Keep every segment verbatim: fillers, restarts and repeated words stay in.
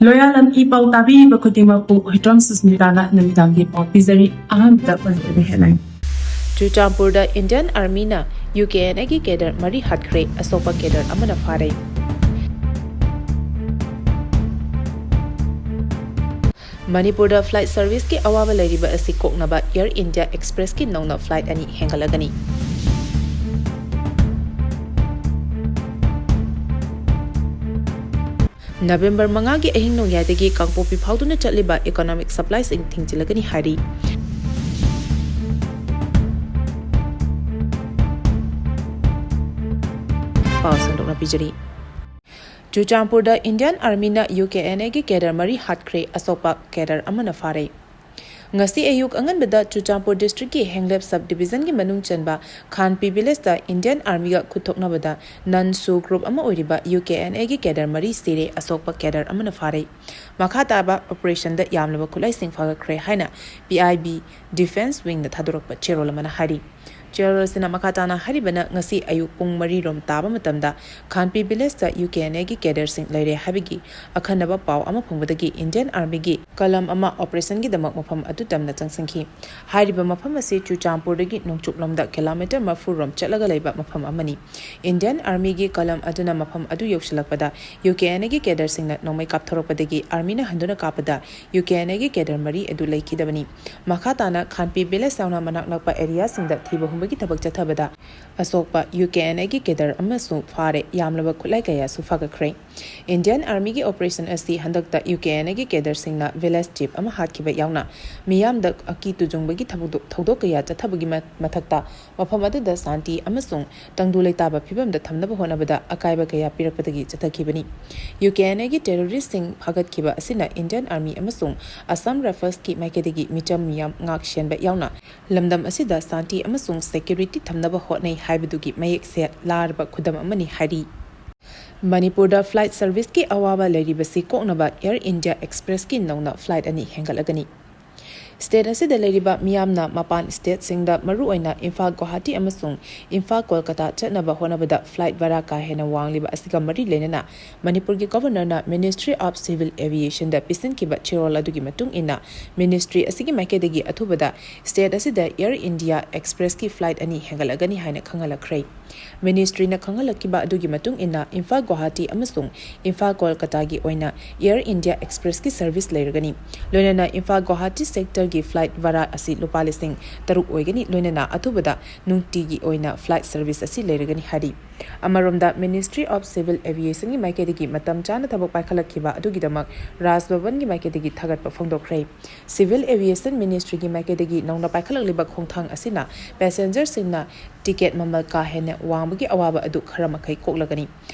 ꯂꯣꯌꯥꯂꯝ E ꯄꯥꯎ ꯇꯥꯕꯤꯔꯤꯕ ꯈꯨꯗꯤꯡꯃꯛꯄꯨ ꯍꯨꯏꯗ꯭ꯔꯣꯝ ꯁꯨꯁꯃꯤꯇꯥꯅ ꯅꯨꯃꯤꯗꯥꯡꯒꯤ ꯄꯥꯎ ꯄꯤꯖꯔꯤ꯫ ꯑꯍꯥꯟꯕꯗ ꯃꯅꯤꯄꯨꯔꯤ ꯍꯦꯠꯂꯥꯏꯟ꯫ ꯆꯨꯔꯆꯥꯟꯄꯨꯔꯗ ꯏꯟꯗꯤꯌꯟ ꯑꯥꯔꯃꯤꯅ ꯌꯨ ꯀꯦ ꯑꯦꯟ ꯑꯦꯒꯤ ꯀꯦꯗꯔ ꯃꯔꯤ ꯍꯥꯠꯈ꯭ꯔꯦ, ꯑꯁꯣꯛꯄ ꯀꯦꯗꯔ ꯑꯃꯅ ꯐꯥꯔꯦ꯫ ꯃꯅꯤꯄꯨꯔꯗ ꯐ꯭ꯂꯥꯏꯠ ꯁꯔꯚꯤꯁꯀꯤ ꯑꯋꯥꯕ ꯂꯩꯔꯤꯕ ꯑꯁꯤ ꯀꯣꯛꯅꯕ ꯑꯦꯌꯔ ꯏꯟꯗꯤꯌꯥ ꯑꯦꯛꯁꯄ꯭ꯔꯦꯁꯀꯤ ꯅꯧꯅ ꯐ꯭ꯂꯥꯏꯠ ꯑꯅꯤ ꯍꯦꯟꯒꯠꯂꯒꯅꯤ꯫ ꯅꯕꯦꯝꯕꯔ ꯃꯉꯥꯒꯤ ꯑꯍꯤꯡ ꯅꯣꯡꯌꯥꯏꯗꯒꯤ ꯀꯥꯡꯄꯣꯛꯄꯤ ꯐꯥꯎꯗꯨꯅ ꯆꯠꯂꯤꯕ ꯏꯀꯣꯅꯣꯃꯤꯛ ꯁꯄ꯭ꯂꯥꯏꯁꯤꯡ ꯊꯤꯡꯖꯤꯜꯂꯒꯅꯤ ꯍꯥꯏꯔꯤ꯫ ꯄꯥꯎ ꯁꯟꯗꯣꯛꯅ ꯄꯤꯖꯔꯤ꯫ ꯆꯨꯔꯆꯥꯟꯄꯨꯔꯗ ꯏꯟꯗꯤꯌꯟ ꯑꯥꯔꯃꯤꯅ ꯌꯨ ꯀꯦ ꯑꯦꯟ ꯑꯦꯒꯤ ꯀꯦꯗꯔ ꯃꯔꯤ ꯍꯥꯠꯈ꯭ꯔꯦ, ꯑꯁꯣꯛꯄ ꯀꯦꯗꯔ ꯑꯃꯅ ꯐꯥꯔꯦ꯫ ꯉꯁꯤ ꯑꯌꯨꯛ ꯑꯉꯟꯕꯗ ꯆꯨꯔꯆꯥꯟꯄꯨꯔ ꯗꯤꯁꯇ꯭ꯔꯤꯛꯀꯤ ꯍꯦꯡꯂꯦꯞ ꯁꯕ ꯗꯤꯕꯤꯖꯟꯒꯤ ꯃꯅꯨꯡ ꯆꯟꯕ ꯈꯥꯟꯄꯤ ꯚꯤꯂꯦꯖꯇ ꯏꯟꯗꯤꯌꯟ ꯑꯥꯔꯃꯤꯒ ꯈꯨꯠꯊꯣꯛꯅꯕꯗ ꯅꯟ ꯁꯨ ꯒ꯭ꯔꯨꯞ ꯑꯃ ꯑꯣꯏꯔꯤꯕ ꯌꯨ ꯀꯦ ꯑꯦꯟ ꯑꯦꯒꯤ ꯀꯦꯗꯔ ꯃꯔꯤ ꯁꯤꯔꯦ, ꯑꯁꯣꯛꯄ ꯀꯦꯗꯔ ꯑꯃꯅ ꯐꯥꯔꯦ꯫ ꯃꯈꯥ ꯇꯥꯕ ꯑꯣꯄꯔꯦꯁꯟꯗ ꯌꯥꯝꯂꯕ ꯈꯨꯠꯂꯥꯏꯁꯤꯡ ꯐꯥꯒꯠꯈ꯭ꯔꯦ ꯍꯥꯏꯅ ꯄꯤ ꯑꯥꯏ ꯕꯤ ꯗꯤꯐꯦꯟꯁ ꯋꯤꯡꯅ ꯊꯥꯗꯣꯔꯛꯄ ꯆꯦꯔꯣꯜ ꯑꯃꯅ ꯍꯥꯏꯔꯤ꯫ ꯆꯦꯔꯣꯜ ꯑꯁꯤꯅ ꯃꯈꯥ ꯇꯥꯅ ꯍꯥꯏꯔꯤꯕꯅ ꯉꯁꯤ ꯑꯌꯨꯛ ꯄꯨꯡ ꯃꯔꯤ ꯔꯣꯝ ꯇꯥꯕ ꯃꯇꯝꯗ ꯈꯥꯟꯄꯤ ꯚꯤꯂꯦꯖꯇ ꯌꯨ ꯀꯦ ꯑꯦꯟ ꯑꯦꯒꯤ ꯀꯦꯗꯔꯁꯤꯡ ꯂꯩꯔꯦ ꯍꯥꯏꯕꯒꯤ ꯑꯈꯟꯅꯕ ꯄꯥꯎ ꯑꯃ ꯐꯪꯕꯗꯒꯤ ꯏꯟꯗꯤꯌꯟ ꯑꯥꯔꯃꯤꯒꯤ ꯀꯂꯝ ꯑꯃ ꯑꯣꯄꯔꯦꯁꯟꯒꯤꯗꯃꯛ ꯃꯐꯝ ꯑꯗꯨ ꯇꯝꯅ ꯆꯪꯁꯤꯟꯈꯤ꯫ ꯍꯥꯏꯔꯤꯕ ꯃꯐꯝ ꯑꯁꯤ ꯆꯨꯔꯆꯥꯟꯄꯨꯔꯗꯒꯤ ꯅꯣꯡꯆꯨꯞꯂꯣꯝꯗ ꯀꯤꯂꯣꯃꯤꯇꯔ ꯃꯔꯤꯐꯨ ꯔꯣꯝ ꯆꯠꯂꯒ ꯂꯩꯕ ꯃꯐꯝ ꯑꯃꯅꯤ꯫ ꯏꯟꯗꯤꯌꯟ ꯑꯥꯔꯃꯤꯒꯤ ꯀꯂꯝ ꯑꯗꯨꯅ ꯃꯐꯝ ꯑꯗꯨ ꯌꯧꯁꯤꯜꯂꯛꯄꯗ ꯌꯨ ꯀꯦ ꯑꯦꯟ ꯑꯦꯒꯤ ꯀꯦꯗꯔꯁꯤꯡꯅ ꯅꯣꯡꯃꯩ ꯀꯥꯞꯊꯣꯔꯛꯄꯗꯒꯤ ꯑꯥꯔꯃꯤꯅ ꯍꯟꯗꯨꯅ ꯀꯥꯞꯄꯗ ꯌꯨ ꯀꯦ ꯑꯦꯟ ꯑꯦꯒꯤ ꯀꯦꯗꯔ ꯃꯔꯤ ꯑꯗꯨ ꯂꯩꯈꯤꯗꯕꯅꯤ꯫ ꯃꯈꯥ ꯇꯥꯅ ꯈꯥꯟꯄꯤ ꯚꯤꯂꯦꯖ ꯌꯥꯎꯅ ꯃꯅꯥꯛ ꯅꯛꯄ ꯑꯦꯔꯤꯌꯥꯁꯤꯡꯗ ꯊꯤꯕ ꯍꯨꯝꯕꯒꯤ ꯊꯕꯛ ꯆꯠꯊꯕꯗ ꯑꯁꯣꯛꯄ ꯌꯨ ꯀꯦ ꯑꯦꯟ ꯑꯦꯒꯤ ꯀꯦꯗꯔ ꯑꯃꯁꯨ ꯐꯥꯔꯦ, ꯌꯥꯝꯂꯕ ꯈꯨꯠꯂꯥꯏ ꯀꯌꯥꯁꯨ ꯐꯥꯒꯠꯈ꯭ꯔꯦ꯫ ꯏꯟꯗꯤꯌꯟ ꯑꯥꯔꯃꯤꯒꯤ ꯑꯣꯄꯔꯦꯁꯟ ꯑꯁꯤ ꯍꯟꯗꯛꯇ ꯌꯨ ꯀꯦ ꯑꯦꯟ ꯑꯦꯒꯤ ꯀꯦꯗꯔꯁꯤꯡꯅ ꯚꯤꯂꯦꯖ ꯆꯤꯐ ꯑꯃ ꯍꯥꯠꯈꯤꯕ ꯌꯥꯎꯅ ꯃꯤꯌꯥꯝꯗ ꯑꯀꯤ ꯇꯨꯖꯨꯡꯕꯒꯤ ꯊꯧꯗꯣꯛ ꯊꯧꯗꯣꯛ ꯀꯌꯥ ꯆꯠꯊꯕꯒꯤ ꯃ-, ꯃꯊꯛꯇ ꯃꯐꯝ ꯑꯗꯨꯗ ꯁꯥꯟꯇꯤ ꯑꯃꯁꯨꯡ ꯇꯪꯗꯨ ꯂꯩꯇꯥꯕ ꯐꯤꯕꯝꯗ ꯊꯝꯅꯕ ꯍꯣꯠꯅꯕꯗ ꯑꯀꯥꯏꯕ ꯀꯌꯥ ꯄꯤꯔꯛꯄꯗꯒꯤ ꯆꯠꯊꯈꯤꯕꯅꯤ꯫ ꯌꯨ ꯀꯦ ꯑꯦꯟ ꯑꯦꯒꯤ ꯇꯦꯔꯣꯔꯤꯁꯁꯤꯡ ꯐꯥꯒꯠꯈꯤꯕ ꯑꯁꯤꯅ ꯏꯟꯗꯤꯌꯟ ꯑꯥꯔꯃꯤ ꯑꯃꯁꯨꯡ ꯑꯁꯥꯝ ꯔꯥꯏꯐꯜꯁꯀꯤ ꯃꯥꯏꯀꯩꯗꯒꯤ ꯃꯤꯆꯝ ꯃꯤꯌꯥꯝ ꯉꯥꯛ ꯁꯦꯟꯕ ꯌꯥꯎꯅ ꯂꯝꯗꯝ ꯑꯁꯤꯗ ꯁꯥꯟꯇꯤ ꯑꯃꯁꯨꯡ ꯁꯦꯀ꯭ꯌꯨꯔꯤꯇꯤ ꯊꯝꯅꯕ ꯍꯣꯠꯅꯩ ꯍꯥꯏꯕꯗꯨꯒꯤ ꯃꯌꯦꯛ ꯁꯦꯠꯂꯥꯔꯕ ꯈꯨꯗꯝ ꯑꯃꯅꯤ ꯍꯥꯏꯔꯤ꯫ ꯃꯅꯤꯄꯨꯔꯗ ꯐ꯭ꯂꯥꯏꯠ ꯁꯔꯚꯤꯁꯀꯤ ꯑꯋꯥꯕ ꯂꯩꯔꯤꯕꯁꯤ ꯀꯣꯛꯅꯕ ꯑꯦꯌꯔ ꯏꯟꯗꯤꯌꯥ ꯑꯦꯛꯁꯄ꯭ꯔꯦꯁꯀꯤ ꯅꯧꯅ ꯐ꯭ꯂꯥꯏꯠ ꯑꯅꯤ ꯍꯦꯟꯒꯠꯂꯒꯅꯤ꯫ ꯁ꯭ꯇꯦꯠ ꯑꯁꯤꯗ ꯂꯩꯔꯤꯕ ꯃꯤꯌꯥꯝꯅ ꯃꯄꯥꯟ ꯁ꯭ꯇꯦꯠꯁꯤꯡꯗ, ꯃꯔꯨꯑꯣꯏꯅ ꯏꯝꯐꯥꯜ ꯒꯨꯋꯥꯍꯥꯇꯤ ꯑꯃꯁꯨꯡ ꯏꯝꯐꯥꯜ ꯀꯣꯜꯀꯇꯥ ꯆꯠꯅꯕ ꯍꯣꯠꯅꯕꯗ ꯐ꯭ꯂꯥꯏꯠ ꯚꯔꯥ ꯀꯥ ꯍꯦꯟꯅ ꯋꯥꯡꯂꯤꯕ ꯑꯁꯤꯒ ꯃꯔꯤ ꯂꯩꯅꯅ ꯃꯅꯤꯄꯨꯔꯒꯤ ꯒꯣꯚꯔꯅꯔꯅ Ministry of Civil Aviationꯗ ꯄꯤꯁꯤꯟꯈꯤꯕ ꯆꯦꯔꯣꯜ ꯑꯗꯨꯒꯤ ꯃꯇꯨꯡ ꯏꯟꯅ, ꯃꯤꯅꯤꯁꯇ꯭ꯔꯤ ꯑꯁꯤꯒꯤ ꯃꯥꯏꯀꯩꯗꯒꯤ ꯑꯊꯨꯕꯗ ꯁ꯭ꯇꯦꯠ ꯑꯁꯤꯗ ꯑꯦꯌꯔ ꯏꯟꯗꯤꯌꯥ ꯑꯦꯛꯁꯄ꯭ꯔꯦꯁꯀꯤ ꯐ꯭ꯂꯥꯏꯠ ꯑꯅꯤ ꯍꯦꯟꯒꯠꯂꯛꯀꯅꯤ ꯍꯥꯏꯅ ꯈꯪꯍꯜꯂꯛꯈ꯭ꯔꯦ꯫ ꯃꯤꯅꯤꯁꯇ꯭ꯔꯤꯅ ꯈꯪꯍꯜꯂꯛꯈꯤꯕ ꯑꯗꯨꯒꯤ ꯃꯇꯨꯡ ꯏꯟꯅ, ꯏꯝꯐꯥꯜ ꯒꯨꯋꯥꯍꯥꯇꯤ ꯑꯃꯁꯨꯡ ꯏꯝꯐꯥꯜ ꯀꯣꯜꯀꯇꯥꯒꯤ ꯑꯣꯏꯅ ꯑꯦꯌꯔ ꯏꯟꯗꯤꯌꯥ ꯑꯦꯛꯁꯄ꯭ꯔꯦꯁꯀꯤ ꯁꯔꯚꯤꯁ ꯂꯩꯔꯒꯅꯤ꯫ ꯂꯣꯏꯅꯅ ꯏꯝꯐꯥꯜ ꯒꯨꯋꯥꯍꯥꯇꯤ ꯁꯦꯛꯇꯔꯒꯤ ꯐ꯭ꯂꯥꯏꯠ ꯚꯔꯥ ꯑꯁꯤ ꯂꯨꯄꯥ ꯂꯤꯁꯤꯡ ꯇꯔꯨꯛ ꯑꯣꯏꯒꯅꯤ꯫ ꯂꯣꯏꯅꯅ ꯑꯊꯨꯕꯗ ꯅꯨꯡꯇꯤꯒꯤ ꯑꯣꯏꯅ ꯐ꯭ꯂꯥꯏꯠ ꯁꯔꯚꯤꯁ ꯑꯁꯤ ꯂꯩꯔꯒꯅꯤ ꯍꯥꯏꯔꯤ꯫ ꯑꯃꯔꯣꯝꯗ, Ministry of Civil Aviationꯒꯤ ꯃꯥꯏꯀꯩꯗꯒꯤ ꯃꯇꯝ ꯆꯥꯅ ꯊꯕꯛ ꯄꯥꯏꯈꯠꯂꯛꯈꯤꯕ ꯑꯗꯨꯒꯤꯗꯃꯛ ꯔꯥꯖ ꯚꯕꯟꯒꯤ ꯃꯥꯏꯀꯩꯗꯒꯤ ꯊꯥꯒꯠꯄ ꯐꯣꯡꯗꯣꯛꯈ꯭ꯔꯦ꯫ Civil Aviation Ministryꯒꯤ ꯃꯥꯏꯀꯩꯗꯒꯤ ꯅꯧꯅ ꯄꯥꯏꯈꯠꯂꯛꯂꯤꯕ ꯈꯣꯡꯊꯥꯡ ꯑꯁꯤꯅ ꯄꯦꯁꯦꯟꯖꯔꯁꯤꯡꯅ ꯇꯤꯀꯦꯠ ꯃꯃꯜ ꯀꯥ ꯍꯦꯟꯅ ꯋꯥꯡꯕꯒꯤ ꯑꯋꯥꯕ ꯑꯗꯨ ꯈꯔ ꯃꯈꯩ ꯀꯣꯛꯂꯒꯅꯤ꯫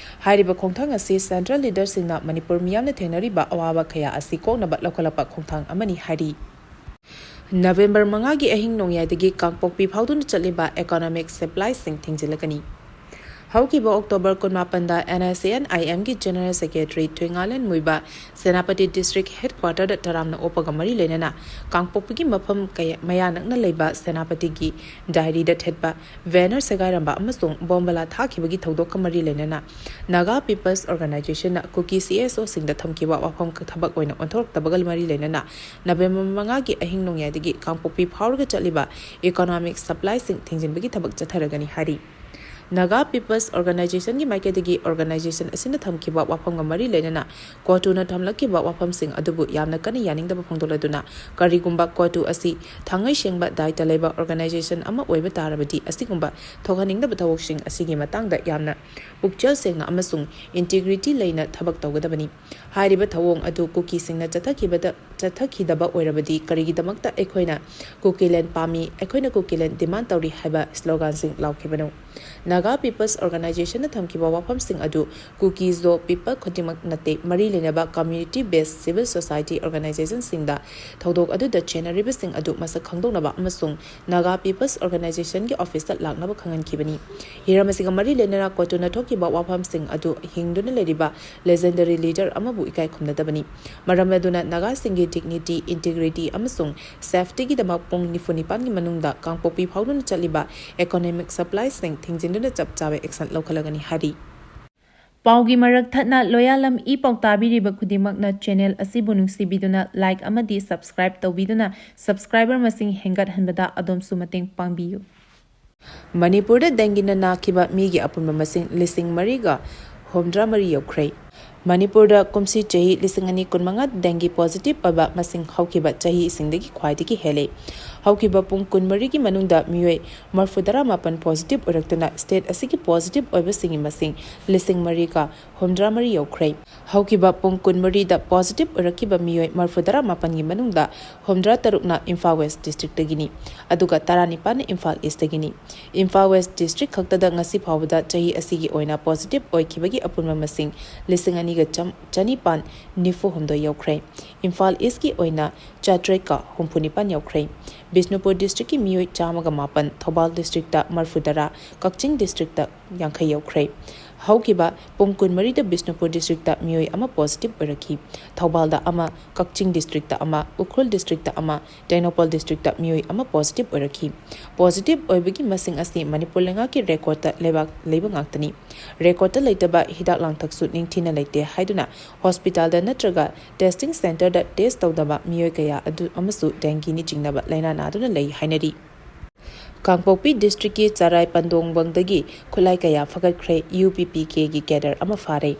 ꯍꯥꯏꯔꯤꯕ ꯈꯣꯡꯊꯥꯡ ꯑꯁꯤ ꯁꯦꯟꯇ꯭ꯔꯦꯜ ꯂꯤꯗꯔꯁꯤꯡꯅ ꯃꯅꯤꯄꯨꯔ ꯃꯤꯌꯥꯝꯅ ꯊꯦꯡꯅꯔꯤꯕ ꯑꯋꯥꯕ ꯀꯌꯥ ꯑꯁꯤ ꯀꯣꯛꯅꯕ ꯂꯧꯈꯠꯂꯛꯄ ꯈꯣꯡꯊꯥꯡ ꯑꯃꯅꯤ ꯍꯥꯏꯔꯤ꯫ ꯅꯕꯦꯝꯕꯔ ꯃꯉꯥꯒꯤ ꯑꯍꯤꯡ ꯅꯣꯡꯌꯥꯏꯗꯒꯤ ꯀꯥꯡꯄꯣꯛꯄꯤ ꯐꯥꯎꯗꯨꯅ ꯆꯠꯂꯤꯕ ꯏꯀꯣꯅꯣꯃꯤꯛ ꯁꯄ꯭ꯂꯥꯏꯁꯤꯡ ꯊꯤꯡꯖꯤꯜꯂꯒꯅꯤ꯫ ꯍꯧꯈꯤꯕ ꯑꯣꯛꯇꯣꯕꯔ ꯀꯨꯟꯃꯥꯄꯟꯗ NICNIMꯒꯤ general secretary Thuingaleng Muivah Senapati district ꯍꯦꯗꯀ꯭ꯋꯥꯇꯔꯗ ꯇꯔꯥꯝꯅ ꯑꯣꯛꯄꯒ ꯃꯔꯤ ꯂꯩꯅꯅ ꯀꯥꯡꯄꯣꯛꯄꯤꯒꯤ ꯃꯐꯝ ꯀꯌꯥ, ꯃꯌꯥ ꯅꯛꯅ ꯂꯩꯕ ꯁꯦꯅꯥꯄꯇꯤꯒꯤ ꯗꯥꯏꯔꯤꯗ ꯊꯦꯠꯄ ꯕꯦꯅꯔ ꯁꯦꯒꯥꯏꯔꯝꯕ ꯑꯃꯁꯨꯡ ꯕꯣꯝꯕꯂꯥ ꯊꯥꯈꯤꯕꯒꯤ ꯊꯧꯗꯣꯛꯀ ꯃꯔꯤ ꯂꯩꯅꯅ Naga People's Organizationꯅ ꯀꯨꯀꯤ CSOꯁꯤꯡꯗ ꯊꯝꯈꯤꯕ ꯋꯥꯐꯝ ꯊꯕꯛ ꯑꯣꯏꯅ ꯑꯣꯟꯊꯣꯔꯛꯇꯕꯒ ꯃꯔꯤ ꯂꯩꯅꯅ ꯅꯕꯦꯝꯕꯔ ꯃꯉꯥꯒꯤ ꯑꯍꯤꯡ ꯅꯣꯡꯌꯥꯏꯗꯒꯤ ꯀꯥꯡꯄꯣꯛꯄꯤ ꯐꯥꯎꯔꯒ ꯆꯠꯂꯤꯕ ꯏꯀꯣꯅꯣꯃꯤꯛ ꯁꯄ꯭ꯂꯥꯏꯁꯤꯡ ꯊꯤꯡꯖꯤꯟꯕꯒꯤ ꯊꯕꯛ ꯆꯠꯊꯔꯒꯅꯤ ꯍꯥꯏꯔꯤ꯫ Naga People's Organizationꯒꯤ ꯃꯥꯏꯀꯩꯗꯒꯤ organization ꯑꯁꯤꯅ ꯊꯝꯈꯤꯕ ꯋꯥꯐꯝꯒ ꯃꯔꯤ ꯂꯩꯅꯅ ꯀꯣꯇꯨꯅ ꯊꯝꯂꯛꯈꯤꯕ ꯋꯥꯐꯝꯁꯤꯡ ꯑꯗꯨꯕꯨ ꯌꯥꯝꯅ ꯀꯟꯅ ꯌꯥꯅꯤꯡꯗꯕ ꯐꯣꯡꯗꯣꯛꯂꯗꯨꯅ, ꯀꯔꯤꯒꯨꯝꯕ ꯀꯣꯇꯨ ꯑꯁꯤ ꯊꯥꯡꯉꯩ ꯁꯦꯡꯕ ꯗꯥꯏꯇ ꯂꯩꯕ organization ꯑꯃ ꯑꯣꯏꯕ ꯇꯥꯔꯕꯗꯤ, ꯑꯁꯤꯒꯨꯝꯕ ꯊꯣꯛꯍꯟꯅꯤꯡꯗꯕ ꯊꯧꯑꯣꯡꯁꯤꯡ ꯑꯁꯤꯒꯤ ꯃꯇꯥꯡꯗ ꯌꯥꯝꯅ ꯄꯨꯛꯆꯦꯜ ꯁꯦꯡꯅ ꯑꯃꯁꯨꯡ integrity ꯂꯩꯅ ꯊꯕꯛ ꯇꯧꯒꯗꯕꯅꯤ꯫ ꯍꯥꯏꯔꯤꯕ ꯊꯧꯑꯣꯡ ꯑꯗꯨ ꯀꯨꯀꯤꯁꯤꯡꯅ ꯆꯠꯊꯈꯤꯕꯗ, ꯆꯠꯊꯈꯤꯗꯕ ꯑꯣꯏꯔꯕꯗꯤ, ꯀꯔꯤꯒꯤꯗꯃꯛꯇ ꯑꯩꯈꯣꯏꯅ ꯀꯨꯀꯤꯂꯦꯟ ꯄꯥꯝꯃꯤ, ꯑꯩꯈꯣꯏꯅ ꯀꯨꯀꯤꯂꯦꯟ demand ꯇꯧꯔꯤ ꯍꯥꯏꯕ sloganꯁꯤꯡ ꯂꯥꯎꯈꯤꯕꯅꯣ? Naga People's Organizationꯅ ꯊꯝꯈꯤꯕ ꯋꯥꯐꯝꯁꯤꯡ ꯑꯗꯨ ꯀꯨꯀꯤ-ꯖꯣ people ꯈꯨꯗꯤꯡꯃꯛ ꯅꯠꯇꯦ, ꯃꯔꯤ ꯂꯩꯅꯕ community based civil society organizationꯁꯤꯡꯗ ꯊꯧꯗꯣꯛ ꯑꯗꯨꯗ ꯆꯦꯟꯅꯔꯤꯕꯁꯤꯡ ꯑꯗꯨ ꯃꯁꯛ ꯈꯪꯗꯣꯛꯅꯕ ꯑꯃꯁꯨꯡ Naga People's Organizationꯒꯤ officeꯇ ꯂꯥꯛꯅꯕ ꯈꯪꯍꯟꯈꯤꯕꯅꯤ꯫ ꯍꯤꯔꯝ ꯑꯁꯤꯒ ꯃꯔꯤ ꯂꯩꯅꯅ ꯀꯣꯇꯨꯅ ꯊꯣꯛꯈꯤꯕ ꯋꯥꯐꯝꯁꯤꯡ ꯑꯗꯨ ꯍꯤꯡꯗꯨꯅ ꯂꯩꯔꯤꯕ legendary leader ꯑꯃꯕꯨ ꯏꯀꯥꯏ ꯈꯨꯝꯅꯗꯕꯅꯤ꯫ ꯃꯔꯝ ꯑꯗꯨꯅ ꯅꯥꯒꯥꯁꯤꯡꯒꯤ dignity, integrity ꯑꯃꯁꯨꯡ safetyꯒꯤꯗꯃꯛ ꯄꯨꯡ ꯅꯤꯐꯨ ꯅꯤꯄꯥꯟꯒꯤ ꯃꯅꯨꯡꯗ ꯀꯥꯡꯄꯣꯛꯄꯤ ꯐꯥꯎꯗꯨꯅ ꯆꯠꯂꯤꯕ economic supplyꯁꯤꯡ ꯊꯤꯡꯖꯤꯟꯗꯨꯅ ꯆꯞ ꯆꯥꯕ action ꯂꯧꯈꯠꯂꯒꯅꯤ ꯍꯥꯏꯔꯤ꯫ ꯄꯥꯎꯒꯤ ꯃꯔꯛ ꯊꯠꯅ ꯂꯣꯌꯥꯂꯝ ꯏ ꯄꯥꯎ ꯇꯥꯕꯤꯔꯤꯕ ꯈꯨꯗꯤꯡꯃꯛꯅ channel ꯑꯁꯤꯕꯨ ꯅꯨꯡꯁꯤꯕꯤꯗꯨꯅ like ꯑꯃꯗꯤ subscribe ꯇꯧꯕꯤꯗꯨꯅ subscriber ꯃꯁꯤꯡ ꯍꯦꯟꯒꯠꯍꯟꯕꯗ ꯑꯗꯣꯝꯁꯨ ꯃꯇꯦꯡ ꯄꯥꯡꯕꯤꯌꯨ꯫ ꯃꯅꯤꯄꯨꯔꯗ dengueꯅ ꯅꯥꯈꯤꯕ ꯃꯤꯒꯤ ꯑꯄꯨꯟꯕ ꯃꯁꯤꯡ ꯂꯤꯁꯤꯡ ꯃꯔꯤꯒ ꯍꯨꯝꯗ꯭ꯔꯥ ꯃꯔꯤ ꯌꯧꯈ꯭ꯔꯦ꯫ ꯃꯅꯤꯄꯨꯔꯗ ꯀꯨꯝꯁꯤ ꯆꯍꯤ ꯂꯤꯁꯤꯡ ꯑꯅꯤ ꯀꯨꯟꯃꯉꯥ dengue positive ꯑꯣꯏꯕ ꯃꯁꯤꯡ ꯍꯧꯈꯤꯕ ꯆꯍꯤꯁꯤꯡꯗꯒꯤ ꯈ꯭ꯋꯥꯏꯗꯒꯤ ꯍꯦꯜꯂꯦ꯫ ꯍꯧꯈꯤꯕ ꯄꯨꯡ ꯀꯨꯟꯃꯔꯤꯒꯤ ꯃꯅꯨꯡꯗ ꯃꯤꯑꯣꯏ ꯃꯔꯤꯐꯨꯇꯔꯥ ꯃꯥꯄꯟ positive ꯑꯣꯏꯔꯛꯇꯨꯅ state ꯑꯁꯤꯒꯤ positive ꯑꯣꯏꯕꯁꯤꯡꯒꯤ ꯃꯁꯤꯡ ꯂꯤꯁꯤꯡ ꯃꯔꯤꯒ ꯍꯨꯝꯗ꯭ꯔꯥ ꯃꯔꯤ ꯌꯧꯈ꯭ꯔꯦ꯫ ꯍꯧꯈꯤꯕ ꯄꯨꯡ ꯀꯨꯟꯃꯔꯤꯗ positive ꯑꯣꯏꯔꯛꯈꯤꯕ ꯃꯤꯑꯣꯏ ꯃꯔꯤꯐꯨꯇꯔꯥ ꯃꯥꯄꯟꯒꯤ ꯃꯅꯨꯡꯗ ꯍꯨꯝꯗ꯭ꯔꯥ ꯇꯔꯨꯛꯅ ꯏꯝꯐꯥꯜ West districtꯇꯒꯤꯅꯤ, ꯑꯗꯨꯒ ꯇꯔꯥꯅꯤꯄꯥꯟꯅ ꯏꯝꯐꯥꯜ Eastꯇꯒꯤꯅꯤ꯫ ꯏꯝꯐꯥꯜ West district ꯈꯛꯇꯗ ꯉꯁꯤ ꯐꯥꯎꯕꯗ ꯆꯍꯤ ꯑꯁꯤꯒꯤ ꯑꯣꯏꯅ positive ꯑꯣꯏꯈꯤꯕꯒꯤ ꯑꯄꯨꯟꯕ ꯃꯁꯤꯡ ꯂꯤꯁꯤꯡ ꯑꯅꯤꯒ ꯆꯅꯤꯄꯥꯟ ꯅꯤꯐꯨ ꯍꯨꯝꯗꯣꯏ ꯌꯧꯈ꯭ꯔꯦ꯫ ꯏꯝꯐꯥꯜ Eastꯀꯤ ꯑꯣꯏꯅ ꯆꯥꯇ꯭ꯔꯦꯠꯀ ꯍꯨꯝꯐꯨ ꯅꯤꯄꯥꯟ ꯌꯧꯈ꯭ꯔꯦ꯫ ꯕꯤꯁꯅꯨꯄꯨꯔ districtꯀꯤ ꯃꯤꯑꯣꯏ ꯆꯥꯝꯃꯒ ꯃꯥꯄꯟ, ꯊꯧꯕꯥꯜ districtꯇ ꯃꯔꯤꯐꯨꯇꯔꯥ, ꯀꯛꯆꯤꯡ districtꯇ ꯌꯥꯡꯈꯩ ꯌꯧꯈ꯭ꯔꯦ꯫ ꯍꯧꯈꯤꯕ ꯄꯨꯡ ꯀꯨꯟꯃꯔꯤꯗ ꯕꯤꯁꯅꯨꯄꯨꯔ districtꯇ ꯃꯤꯑꯣꯏ ꯑꯃ positive ꯑꯣꯏꯔꯛꯈꯤ꯫ ꯊꯧꯕꯥꯜꯗ ꯑꯃ, ꯀꯛꯆꯤꯡ districtꯇ ꯑꯃ, ꯎꯈ꯭ꯔꯨꯜ districtꯇ ꯑꯃ, ꯇꯦꯡꯅꯧꯄꯜ districtꯇ ꯃꯤꯑꯣꯏ ꯑꯃ positive ꯑꯣꯏꯔꯛꯈꯤ꯫ Positive ꯑꯣꯏꯕꯒꯤ ꯃꯁꯤꯡ ꯑꯁꯤ ꯃꯅꯤꯄꯨꯔ ꯂꯩꯉꯥꯛꯀꯤ recordꯇ ꯂꯩꯕ ꯉꯥꯛꯇꯅꯤ꯫ Recordꯇ ꯂꯩꯇꯕ ꯍꯤꯗꯥꯛ ꯂꯥꯡꯊꯛꯁꯨ ꯅꯤꯡꯊꯤꯅ ꯂꯩꯇꯦ ꯍꯥꯏꯗꯨꯅ hospitalꯗ ꯅꯠꯇ꯭ꯔꯒ testing centreꯗ test ꯇꯧꯗꯕ ꯃꯤꯑꯣꯏ ꯀꯌꯥ ꯑꯗꯨ ꯑꯃꯁꯨ dengueꯅꯤ ꯆꯤꯡꯅꯕ ꯂꯥꯏꯅꯥ ꯅꯥꯗꯨꯅ ꯂꯩ ꯍꯥꯏꯅꯔꯤ꯫ ꯀꯥꯡꯄꯣꯛꯄꯤ districtꯀꯤ ꯆꯔꯥꯏ ꯄꯟꯗꯣꯡꯕꯪꯗꯒꯤ ꯈꯨꯠꯂꯥꯏ ꯀꯌꯥ ꯐꯒꯠꯈ꯭ꯔꯦ, UPPKꯒꯤ cadre ꯑꯃ ꯐꯥꯔꯦ꯫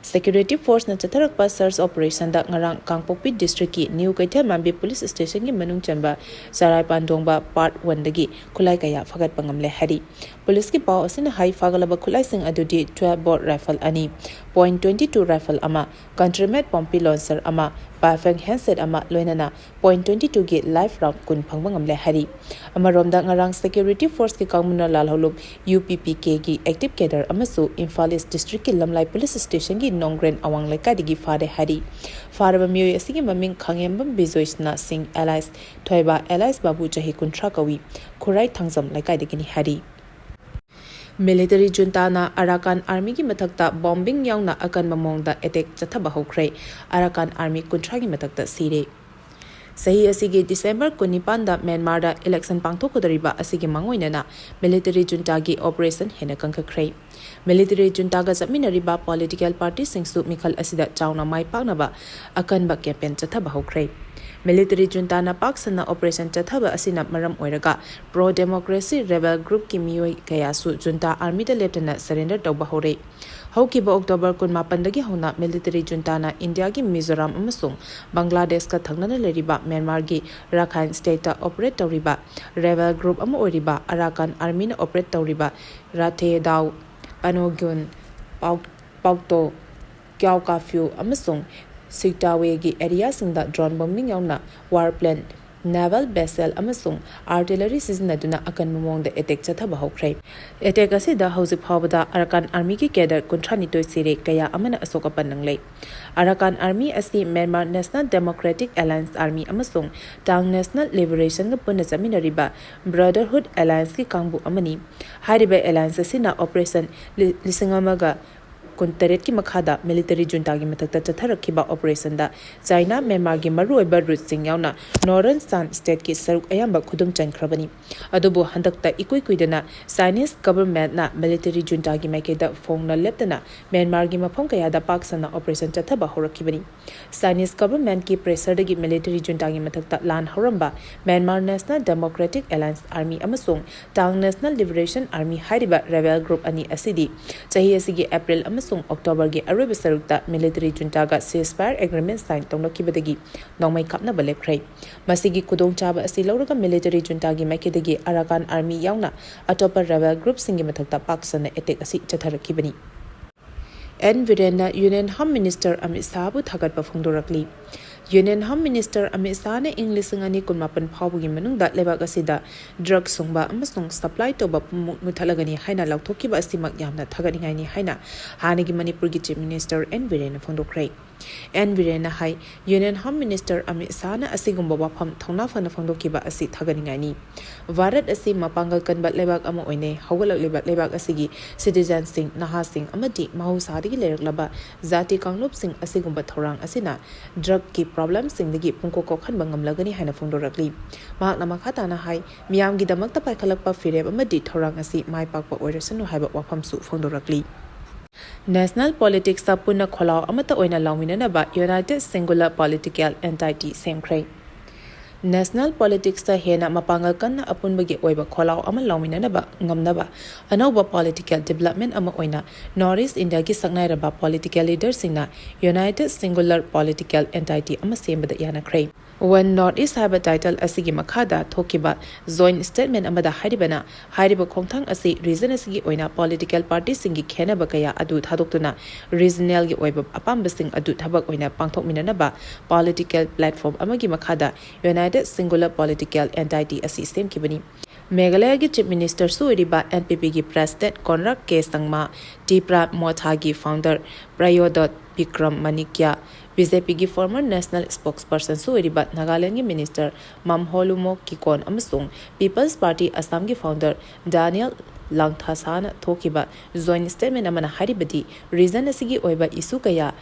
Security forceꯅ ꯆꯠꯊꯔꯛꯄ search operationꯗ ꯉꯔꯥꯡ ꯀꯥꯡꯄꯣꯛꯄꯤ districtꯀꯤ New ꯀꯩꯊꯦꯜꯃꯥꯟꯕꯤ police stationꯒꯤ ꯃꯅꯨꯡ ꯆꯟꯕ ꯆꯔꯥꯏ ꯄꯥꯟꯗꯣꯡꯕ part oneꯗꯒꯤ ꯈꯨꯠꯂꯥꯏ ꯀꯌꯥ ꯐꯒꯠꯄ ꯉꯝꯂꯦ ꯍꯥꯏꯔꯤ꯫ Policeꯀꯤ ꯄꯥꯎ ꯑꯁꯤꯅ ꯍꯥꯏ, ꯐꯥꯒꯠꯂꯕ ꯈꯨꯠꯂꯥꯏꯁꯤꯡ ꯑꯗꯨꯗꯤ twelve bore rifle ꯑꯅꯤ, point twenty two rifle ꯑꯃ, country made pompi launcher ꯑꯃ, Baofeng handset ꯑꯃ, ꯂꯣꯏꯅꯅ point twenty twoꯒꯤ live round ꯀꯨꯟ ꯐꯪꯕ ꯉꯝꯂꯦ ꯍꯥꯏꯔꯤ꯫ ꯑꯃꯔꯣꯝꯗ, ꯉꯔꯥꯡ security forceꯀꯤ ꯀꯥꯡꯕꯨꯅ ꯂꯥꯜꯍꯧꯂꯨꯞ UPPKꯒꯤ active cadre ꯑꯃꯁꯨ ꯏꯝꯐꯥꯜ East districtꯀꯤ ꯂꯝꯂꯥꯏ police stationꯒꯤ ꯅꯣꯡꯒ꯭ꯔꯦꯟ ꯑꯋꯥꯡ ꯂꯩꯀꯥꯏꯗꯒꯤ ꯐꯥꯔꯦ ꯍꯥꯏꯔꯤ꯫ ꯐꯥꯔꯕ ꯃꯤꯑꯣꯏ ꯑꯁꯤꯒꯤ ꯃꯃꯤꯡ ꯈꯥꯉꯦꯝꯕꯝ ꯕꯤꯖꯣꯏ ꯁꯅꯥ ꯁꯤꯡ alias ꯊꯣꯏꯕ alias ꯕꯥꯕꯨ, ꯆꯍꯤ ꯀꯨꯟꯊ꯭ꯔꯥ ꯀꯧꯏ, ꯈꯨꯔꯥꯏ ꯊꯥꯡꯖꯝ ꯂꯩꯀꯥꯏꯗꯒꯤꯅꯤ ꯍꯥꯏꯔꯤ꯫ Military juntaꯅ Arakan Armyꯒꯤ ꯃꯊꯛꯇ bombing ꯌꯥꯎꯅ ꯑꯀꯟꯕ ꯃꯑꯣꯡꯗ attack ꯆꯠꯊꯕ ꯍꯧꯈ꯭ꯔꯦ꯫ Arakan Army ꯀꯨꯟꯊ꯭ꯔꯥꯒꯤ ꯃꯊꯛꯇ ꯁꯤꯔꯦ꯫ ꯆꯍꯤ ꯑꯁꯤꯒꯤ December ꯀꯨꯟꯅꯤꯄꯥꯟꯗ ꯃ꯭ꯌꯥꯟꯃꯥꯔꯗ election ꯄꯥꯡꯊꯣꯛꯀꯗꯧꯔꯤꯕ ꯑꯁꯤꯒꯤ ꯃꯥꯡꯑꯣꯏꯅꯅ military juntaꯒꯤ operation ꯍꯦꯟꯅ ꯀꯟꯈꯠꯈ꯭ꯔꯦ꯫ Military juntaꯒ ꯆꯠꯃꯤꯟꯅꯔꯤꯕ political partyꯁꯤꯡꯁꯨ ꯃꯤꯈꯜ ꯑꯁꯤꯗ ꯆꯥꯎꯅ ꯃꯥꯏ ꯄꯥꯛꯅꯕ ꯑꯀꯟꯕ campaign ꯆꯠꯊꯕ ꯍꯧꯈ꯭ꯔꯦ꯫ Military juntaꯅ ꯄꯥꯛ ꯁꯟꯅ operation ꯆꯠꯊꯕ ꯑꯁꯤꯅ ꯃꯔꯝ ꯑꯣꯏꯔꯒ pro democracy rebel groupꯀꯤ ꯃꯤꯑꯣꯏ ꯀꯌꯥꯁꯨ junta armyꯗ ꯂꯦꯞꯇꯅ surrender ꯇꯧꯕ ꯍꯧꯔꯦ꯫ ꯍꯧꯈꯤꯕ October ꯀꯨꯟꯃꯥꯄꯟꯗꯒꯤ ꯍꯧꯅ military juntaꯅ ꯏꯟꯗꯤꯌꯥꯒꯤ ꯃꯤꯖꯣꯔꯥꯝ ꯑꯃꯁꯨꯡ ꯕꯪꯒ꯭ꯂꯥꯗꯦꯁꯀ ꯊꯪꯅꯅ ꯂꯩꯔꯤꯕ ꯃ꯭ꯌꯥꯟꯃꯥꯔꯒꯤ ꯔꯥꯈꯥꯏꯟ stateꯇ operate ꯇꯧꯔꯤꯕ rebel group ꯑꯃ ꯑꯣꯏꯔꯤꯕ Arakan Armyꯅ operate ꯇꯧꯔꯤꯕ ꯔꯥꯊꯦꯗꯥꯎ, ꯄꯥꯅꯣꯒ꯭ꯌꯨꯟ, ꯄꯥꯎ-, ꯄꯥꯎꯇꯣ, ꯀ꯭ꯌꯥꯎ ꯀꯥꯐ꯭ꯌꯨ ꯑꯃꯁꯨꯡ ꯁꯤꯛꯇꯥꯋꯦꯒꯤ areaꯁꯤꯡꯗ drone bombing ꯌꯥꯎꯅ war plane, naval vessel ꯑꯃꯁꯨꯡ artillery ꯁꯤꯖꯤꯟꯅꯗꯨꯅ ꯑꯀꯟꯕ ꯃꯑꯣꯡꯗ attack ꯆꯠꯊꯕ ꯍꯧꯈ꯭ꯔꯦ꯫ Attack ꯑꯁꯤꯗ ꯍꯧꯖꯤꯛ ꯐꯥꯎꯕꯗ Arakan Armyꯒꯤ cadre ꯀꯨꯟꯊ꯭ꯔꯥꯅꯤꯊꯣꯏ ꯁꯤꯔꯦ, ꯀꯌꯥ ꯑꯃꯅ ꯑꯁꯣꯛ ꯑꯄꯟ ꯅꯪꯂꯦ꯫ Arakan Army ꯑꯁꯤ Myanmar National Democratic Alliance Army ꯑꯃꯁꯨꯡ Ta'ang National Liberationꯒ ꯄꯨꯟꯅ ꯆꯠꯃꯤꯟꯅꯔꯤꯕ Brotherhood Allianceꯀꯤ ꯀꯥꯡꯕꯨ ꯑꯃꯅꯤ꯫ ꯍꯥꯏꯔꯤꯕ alliance ꯑꯁꯤꯅ operation ꯂꯤ-, ꯂꯤꯁꯤꯡ ꯑꯃꯒ ꯀꯨꯟꯇꯔꯦꯠꯀꯤ ꯃꯈꯥꯗ military juntaꯒꯤ ꯃꯊꯛꯇ ꯆꯠꯊꯔꯛꯈꯤꯕ operationꯗ ꯆꯥꯏꯅꯥ ꯃ꯭ꯌꯥꯟꯃꯥꯔꯒꯤ ꯃꯔꯨꯑꯣꯏꯕ ꯔꯨꯠꯁꯤꯡ ꯌꯥꯎꯅ Northern Shan stateꯀꯤ ꯁꯔꯨꯛ ꯑꯌꯥꯝꯕ ꯈꯨꯗꯨꯝ ꯆꯟꯈ꯭ꯔꯕꯅꯤ꯫ ꯑꯗꯨꯕꯨ ꯍꯟꯗꯛꯇ ꯏꯀꯨꯏ ꯀꯨꯏꯗꯅ Chinese governmentꯅ military juntaꯒꯤ ꯃꯥꯏꯀꯩꯗ ꯐꯣꯡꯅ ꯂꯦꯞꯇꯅ ꯃ꯭ꯌꯥꯟꯃꯥꯔꯒꯤ ꯃꯐꯝ ꯀꯌꯥꯗ ꯄꯥꯛ ꯁꯟꯅ operation ꯆꯠꯊꯕ ꯍꯧꯔꯛꯈꯤꯕꯅꯤ꯫ Chinese governmentꯀꯤ pressureꯗꯒꯤ military juntaꯒꯤ ꯃꯊꯛꯇ ꯂꯥꯟ ꯍꯧꯔꯝꯕ Myanmar National Democratic Alliance Army ꯑꯃꯁꯨꯡ Ta'ang National Liberation Army ꯍꯥꯏꯔꯤꯕ rebel group ꯑꯅꯤ ꯑꯁꯤꯗꯤ ꯆꯍꯤ ꯑꯁꯤꯒꯤ April ꯑꯃꯁꯨꯡ Octoberꯒꯤ ꯑꯔꯣꯏꯕ ꯁꯔꯨꯛꯇ military juntaꯒ ceasefire agreement sign ꯇꯧꯅꯈꯤꯕꯗꯒꯤ ꯅꯣꯡꯃꯩ ꯀꯥꯞꯅꯕ ꯂꯦꯞꯈ꯭ꯔꯦ꯫ ꯃꯁꯤꯒꯤ ꯈꯨꯗꯣꯡꯆꯥꯕ ꯑꯁꯤ ꯂꯧꯔꯒ military juntaꯒꯤ ꯃꯥꯏꯀꯩꯗꯒꯤ Arakan Army ꯌꯥꯎꯅ ꯑꯇꯣꯞꯄ rebel groupꯁꯤꯡꯒꯤ ꯃꯊꯛꯇ ꯄꯥꯛ ꯁꯟꯅ attack ꯑꯁꯤ ꯆꯠꯊꯔꯛꯈꯤꯕꯅꯤ꯫ ꯑꯦꯟ ꯕꯤꯔꯦꯟꯅ Union Home Minister ꯑꯃꯤꯠ ꯁꯥꯍꯕꯨ ꯊꯥꯒꯠꯄ ꯐꯣꯡꯗꯣꯔꯛꯂꯤ꯫ Union Home Minister ꯑꯃꯤꯠ ꯁꯥꯍꯅ ꯏꯪ ꯂꯤꯁꯤꯡ ꯑꯅꯤ ꯀꯨꯟꯃꯥꯄꯟ ꯐꯥꯎꯕꯒꯤ ꯃꯅꯨꯡꯗ ꯂꯩꯕꯥꯛ ꯑꯁꯤꯗ drug ꯁꯨꯡꯕ ꯑꯃꯁꯨꯡ supply ꯇꯧꯕ ꯄꯨꯝꯅꯃꯛ ꯃꯨꯊꯠꯂꯒꯅꯤ ꯍꯥꯏꯅ ꯂꯥꯎꯊꯣꯛꯈꯤꯕ ꯑꯁꯤꯃꯛ ꯌꯥꯝꯅ ꯊꯥꯒꯠꯅꯤꯡꯉꯥꯏꯅꯤ ꯍꯥꯏꯅ ꯍꯥꯟꯅꯒꯤ ꯃꯅꯤꯄꯨꯔꯒꯤ Chief Minister ꯑꯦꯟ ꯕꯤꯔꯦꯟꯅ ꯐꯣꯡꯗꯣꯛꯈ꯭ꯔꯦ꯫ ꯑꯦꯟ ꯕꯤꯔꯦꯟꯅ ꯍꯥꯏ, Union Home Minister ꯑꯃꯤꯠ ꯁꯥꯍꯅ ꯑꯁꯤꯒꯨꯝꯕ ꯋꯥꯐꯝ ꯊꯧꯅꯥ ꯐꯅ ꯐꯣꯡꯗꯣꯛꯈꯤꯕ ꯑꯁꯤ ꯊꯥꯒꯠꯅꯤꯡꯉꯥꯏꯅꯤ꯫ ꯚꯥꯔꯠ ꯑꯁꯤ ꯃꯄꯥꯡꯒꯜ ꯀꯟꯕ ꯂꯩꯕꯥꯛ ꯑꯃ ꯑꯣꯏꯅꯩ꯫ ꯍꯧꯒꯠꯂꯛꯂꯤꯕ ꯂꯩꯕꯥꯛ ꯑꯁꯤꯒꯤ citizenꯁꯤꯡ, ꯅꯍꯥꯁꯤꯡ ꯑꯃꯗꯤ ꯃꯍꯧꯁꯥꯗꯒꯤ ꯂꯩꯔꯛꯂꯕ ꯖꯥꯇꯤ ꯀꯥꯡꯂꯨꯞꯁꯤꯡ ꯑꯁꯤꯒꯨꯝꯕ ꯊꯧꯔꯥꯡ ꯑꯁꯤꯅ drugꯀꯤ problemꯁꯤꯡꯗꯒꯤ ꯄꯨꯡꯀꯣꯛ ꯀꯣꯛꯍꯟꯕ ꯉꯝꯂꯒꯅꯤ ꯍꯥꯏꯅ ꯐꯣꯡꯗꯣꯔꯛꯂꯤ꯫ ꯃꯍꯥꯛꯅ ꯃꯈꯥ ꯇꯥꯅ ꯍꯥꯏ, ꯃꯤꯌꯥꯝꯒꯤꯗꯃꯛꯇ ꯄꯥꯏꯈꯠꯂꯛꯄ ꯐꯤꯔꯦꯞ ꯑꯃꯗꯤ ꯊꯧꯔꯥꯡ ꯑꯁꯤ ꯃꯥꯏ ꯄꯥꯛꯄ ꯑꯣꯏꯔꯁꯅꯨ ꯍꯥꯏꯕ ꯋꯥꯐꯝꯁꯨ ꯐꯣꯡꯗꯣꯔꯛꯂꯤ꯫ National politicsꯇ ꯄꯨꯟꯅ ꯈꯣꯜꯂꯥꯎ ꯑꯃꯠꯇ ꯑꯣꯏꯅ ꯂꯥꯎꯃꯤꯟꯅꯅꯕ United Singular Political Entity ꯁꯦꯝꯈ꯭ꯔꯦ꯫ National politicsꯇ ꯍꯦꯟꯅ ꯃꯄꯥꯡꯒꯜ ꯀꯟꯅ ꯑꯄꯨꯟꯕꯒꯤ ꯑꯣꯏꯕ ꯈꯣꯜꯂꯥꯎ ꯑꯃ ꯂꯥꯎꯃꯤꯟꯅꯅꯕ ꯉꯝꯅꯕ ꯑꯅꯧꯕ political development ꯑꯃ ꯑꯣꯏꯅ North East Indiaꯒꯤ ꯁꯛꯅꯥꯏꯔꯕ political leaderꯁꯤꯡꯅ United Singular Political Entity ꯑꯃ ꯁꯦꯝꯕꯗ ꯌꯥꯅꯈ꯭ꯔꯦ꯫ One North East ꯍꯥꯏꯕ title ꯑꯁꯤꯒꯤ ꯃꯈꯥꯗ ꯊꯣꯛꯈꯤꯕ joint statement ꯑꯃꯗ ꯍꯥꯏꯔꯤꯕꯅ, ꯍꯥꯏꯔꯤꯕ ꯈꯣꯡꯊꯥꯡ ꯑꯁꯤ region ꯑꯁꯤꯒꯤ ꯑꯣꯏꯅ political partyꯁꯤꯡꯒꯤ ꯈꯦꯟꯅꯕ ꯀꯌꯥ ꯑꯗꯨ ꯊꯥꯗꯣꯛꯇꯨꯅ regionalꯒꯤ ꯑꯣꯏꯕ ꯑꯄꯥꯝꯕꯁꯤꯡ ꯑꯗꯨ ꯊꯕꯛ ꯑꯣꯏꯅ ꯄꯥꯡꯊꯣꯛꯃꯤꯟꯅꯅꯕ political platform ꯑꯃꯒꯤ ꯃꯈꯥꯗ United Singular Political Entity ꯑꯁꯤ ꯁꯦꯝꯈꯤꯕꯅꯤ꯫ ꯃꯦꯘꯥꯂꯌꯒꯤ Chief Ministerꯁꯨ ꯑꯣꯏꯔꯤꯕ NPPꯒꯤ President Conrad K Sangma, Tipra Mothaꯒꯤ founder Prayodot Bikram Manikya, BJPꯒꯤ former national spokespersonꯁꯨ ꯑꯣꯏꯔꯤꯕ ꯅꯥꯒꯥꯂꯦꯟꯗꯒꯤ Minister Mamholumo Kikon ꯑꯃꯁꯨꯡ People's Party Assamꯒꯤ founder Daniel Langthasana ꯊꯣꯛꯈꯤꯕ joint statement ꯑꯃꯅ ꯍꯥꯏꯔꯤꯕꯗꯤ, region ꯑꯁꯤꯒꯤ ꯑꯣꯏꯕ issue ꯀꯌꯥ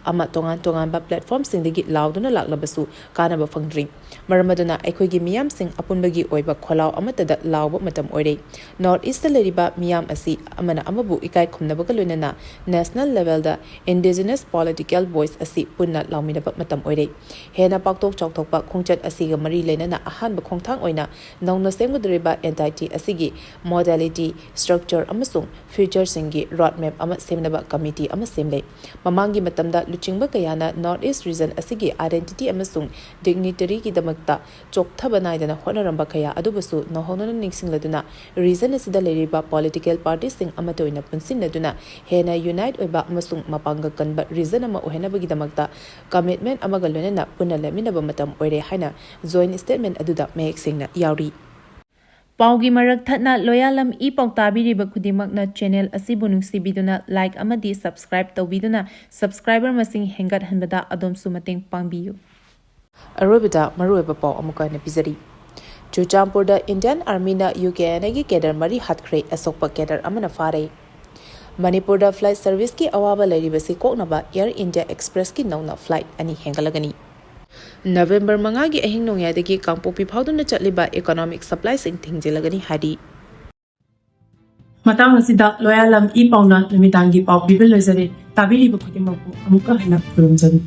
ꯑꯃ ꯇꯣꯉꯥꯟ ꯇꯣꯉꯥꯟꯕ platformꯁꯤꯡꯗꯒꯤ ꯂꯥꯎꯗꯨꯅ ꯂꯥꯛꯂꯕꯁꯨ ꯀꯥꯟꯅꯕ ꯐꯪꯗ꯭ꯔꯤ꯫ ꯃꯔꯝ ꯑꯗꯨꯅ ꯑꯩꯈꯣꯏꯒꯤ ꯃꯤꯌꯥꯝꯁꯤꯡ ꯑꯄꯨꯟꯕꯒꯤ ꯑꯣꯏꯕ ꯈꯣꯜꯂꯥꯎ ꯑꯃꯠꯇꯗ ꯂꯥꯎꯕ ꯃꯇꯝ ꯑꯣꯏꯔꯦ꯫ North Eastꯇ ꯂꯩꯔꯤꯕ ꯃꯤꯌꯥꯝ ꯑꯁꯤ ꯑꯃꯅ ꯑꯃꯕꯨ ꯏꯀꯥꯏ ꯈꯨꯝꯅꯕꯒ ꯂꯣꯏꯅꯅ national levelꯗ indigenous political voice ꯑꯁꯤ ꯄꯨꯟꯅ ꯂꯥꯎꯃꯤꯟꯅꯕ ꯃꯇꯝ ꯑꯣꯏꯔꯦ꯫ ꯍꯦꯟꯅ ꯄꯥꯛꯊꯣꯛ ꯆꯥꯎꯊꯣꯛꯄ ꯈꯣꯡꯆꯠ ꯑꯁꯤꯒ ꯃꯔꯤ ꯂꯩꯅꯅ ꯑꯍꯥꯟꯕ ꯈꯣꯡꯊꯥꯡ ꯑꯣꯏꯅ ꯅꯧꯅ ꯁꯦꯝꯒꯗꯧꯔꯤꯕ entity ꯑꯁꯤꯒꯤ modality, structure ꯑꯃꯁꯨꯡ futureꯁꯤꯡꯒꯤ road map ꯑꯃ ꯁꯦꯝꯅꯕ committee ꯑꯃ ꯁꯦꯝꯂꯦ꯫ ꯃꯃꯥꯡꯒꯤ ꯃꯇꯝꯗ ꯂꯨꯆꯤꯡꯕ ꯀꯌꯥꯅ North East region ꯑꯁꯤꯒꯤ identity ꯑꯃꯁꯨꯡ dignityꯒꯤꯗꯃꯛꯇ ꯆꯣꯛꯊꯕ ꯅꯥꯏꯗꯅ ꯍꯣꯠꯅꯔꯝꯕ ꯀꯌꯥ ꯑꯗꯨꯕꯨꯁꯨ ꯅꯧꯍꯧꯅꯅ ꯅꯤꯡꯁꯤꯡꯂꯗꯨꯅ region ꯑꯁꯤꯗ ꯂꯩꯔꯤꯕ political partyꯁꯤꯡ ꯑꯃꯠꯇ ꯑꯣꯏꯅ ꯄꯨꯟꯁꯤꯟꯅꯗꯨꯅ ꯍꯦꯟꯅ unite ꯑꯣꯏꯕ ꯑꯃꯁꯨꯡ ꯃꯄꯥꯡꯒꯜ ꯀꯟꯕ region ꯑꯃ ꯑꯣꯏꯍꯟꯅꯕꯒꯤꯗꯃꯛꯇ commitment ꯑꯃꯒ ꯂꯣꯏꯅꯅ ꯄꯨꯟꯅ ꯂꯦꯞꯃꯤꯟꯅꯕ ꯃꯇꯝ ꯑꯣꯏꯔꯦ ꯍꯥꯏꯅ joint statement ꯑꯗꯨꯗ ꯃꯌꯦꯛ ꯁꯦꯡꯅ ꯌꯥꯎꯔꯤ꯫ ꯄꯥꯎꯒꯤ ꯃꯔꯛ ꯊꯠꯅ ꯂꯣꯌꯥꯂꯝ ꯏ ꯄꯥꯎ ꯇꯥꯕꯤꯔꯤꯕ ꯈꯨꯗꯤꯡꯃꯛꯅ ꯆꯦꯅꯦꯜ ꯑꯁꯤꯕꯨ ꯅꯨꯡꯁꯤꯕꯤꯗꯨꯅ ꯂꯥꯏꯛ ꯑꯃꯗꯤ ꯁꯕꯁꯀ꯭ꯔꯥꯏꯕ ꯇꯧꯕꯤꯗꯨꯅ ꯁꯕꯁꯀ꯭ꯔꯥꯏꯕꯔ ꯃꯁꯤꯡ ꯍꯦꯟꯒꯠꯍꯟꯕꯗ ꯑꯗꯣꯝꯁꯨ ꯃꯇꯦꯡ ꯄꯥꯡꯕꯤꯌꯨ꯫ ꯑꯔꯣꯏꯕꯗ ꯃꯔꯨꯑꯣꯏꯕ ꯄꯥꯎ ꯑꯃꯨꯛꯀ ꯍꯟꯅ ꯄꯤꯖꯔꯤ꯫ ꯆꯨꯔꯆꯥꯟꯄꯨꯔꯗ ꯏꯟꯗꯤꯌꯟ ꯑꯥꯔꯃꯤꯅ ꯌꯨ ꯀꯦ ꯑꯦꯟ ꯑꯦꯒꯤ ꯀꯦꯗꯔ ꯃꯔꯤ ꯍꯥꯠꯈ꯭ꯔꯦ, ꯑꯁꯣꯛꯄ ꯀꯦꯗꯔ ꯑꯃꯅ ꯐꯥꯔꯦ꯫ ꯃꯅꯤꯄꯨꯔꯗ ꯐ꯭ꯂꯥꯏꯠ ꯁꯔꯚꯤꯁꯀꯤ ꯑꯋꯥꯕ ꯂꯩꯔꯤꯕꯁꯤ ꯀꯣꯛꯅꯕ ꯑꯦꯌꯔ ꯏꯟꯗꯤꯌꯥ ꯑꯦꯛꯁꯄ꯭ꯔꯦꯁꯀꯤ ꯅꯧꯅ ꯐ꯭ꯂꯥꯏꯠ ꯑꯅꯤ ꯍꯦꯟꯒꯠꯂꯒꯅꯤ꯫ ꯅꯕꯦꯝꯕꯔ ꯃꯉꯥꯒꯤ ꯑꯍꯤꯡ ꯅꯣꯡꯌꯥꯏꯗꯒꯤ ꯀꯥꯡꯄꯣꯛꯄꯤ ꯐꯥꯎꯗꯨꯅ ꯆꯠꯂꯤꯕ ꯏꯀꯣꯅꯣꯃꯤꯛ ꯁꯄ꯭ꯂꯥꯏꯁꯤꯡ ꯊꯤꯡꯖꯤꯜꯂꯒꯅꯤ ꯍꯥꯏꯔꯤ꯫ ꯃꯇꯥꯡ ꯑꯁꯤꯗ ꯂꯣꯌꯥꯂꯝ ꯏ ꯄꯥꯎꯅ ꯅꯨꯃꯤꯗꯥꯡꯒꯤ ꯄꯥꯎ ꯄꯤꯕ ꯂꯣꯏꯖꯔꯦ꯫ ꯇꯥꯕꯤꯔꯤꯕ ꯈꯨꯗꯤꯡꯃꯛꯄꯨ ꯑꯃꯨꯛꯀ ꯍꯟꯅ ꯈꯨꯔꯨꯝꯖꯔꯤ꯫